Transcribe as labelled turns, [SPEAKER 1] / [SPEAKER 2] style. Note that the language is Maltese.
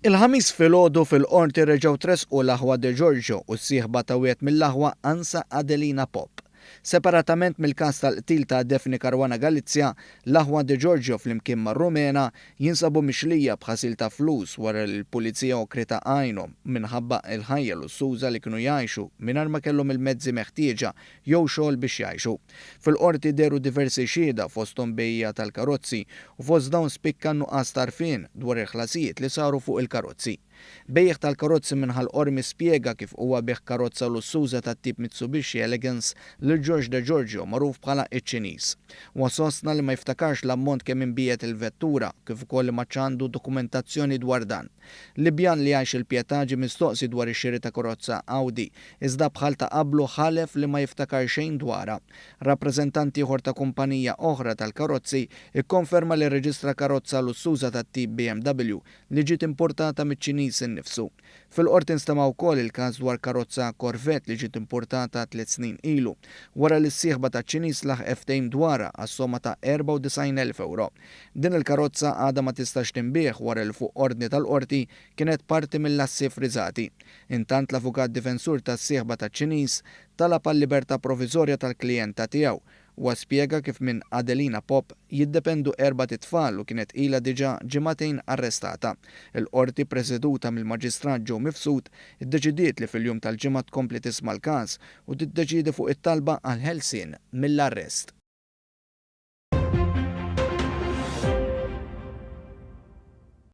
[SPEAKER 1] Il-Ħamis filgħodu fil-Qorti reġgħu tressqu l-aħwa De Giorgio u s-sieħba ta' wieħed mill-aħwa Ansa Adelina Pop. Separatament mill-każ tal-qtil ta' Daphne Caruana Galizia, l-aħwa De Giorgio flimkien mar-Rumena jinsabu mixlija b'ħasil ta' flus wara li l-Pulizija għokritha għajnhom minħabba l-ħajja lussuża li kienu jgħixu mingħajr ma kellhom il-mezzi meħtieġa jew xogħol biex jgħixu. Fil-Qorti dehru diversi xhieda fosthom bejjiegħa tal-karozzi u fost dawn spikka n-nuqqas t'għarfien dwar il-ħlasijiet li saru fuq il-karozzi. Bejjiegħ tal-karozzi minn Ħal Qormi spjega kif huwa biegħ karozza lussuża tat-tip Mitsubishi Elegance lil George De Giorgio magħruf bħala iċ-Ċiniż. Huwa sostna li ma jiftakarx l-ammont kemm inbiegħet il-vettura kif ukoll li m'għadx għandu dokumentazzjoni dwar dan. Libjan li jgħix il-Pietà ġie mistoqsi dwar ix-xiri ta' karozza Audi, iżda bħal ta' qablu ħalef li ma jiftakar xejn dwarha. Rappreżentant ieħor ta' kumpanija oħra tal-karozzi kkonferma li rreġistra karozza lussuża tat-tip BMW li ġiet importata miċ-Ċiniż innifsu. Fil-Qorti nstema' wkoll il-każ dwar karozza Corvette li ġiet importata tliet snin ilu, wara li s-sieħba taċ-Ċiniż laħqet ftehim dwarha għas-somma ta' 94,000 ewro. Din il-karozza għadha ma tistax tinbiegħ wara li fuq ordni tal-Qorti kienet parti mill-assi ffriżati. Intant l-avukat difensur tas-sieħba taċ-Ċiniż talab għal-libertà proviżorja tal-klijenta tiegħu. Huwa spjega kif minn Adelina Pop jiddependu erbat itfal u kienet ilha diġà ġimagħtejn arrestata. Il-Qorti preseduta mill-Maġistrat Joe Mifsud iddeċidiet li fil-jum tal-Ġimgħa tkompli tisma' l-każ u tiddeċiedi fuq it-talba għall-ħelsien mill-arrest.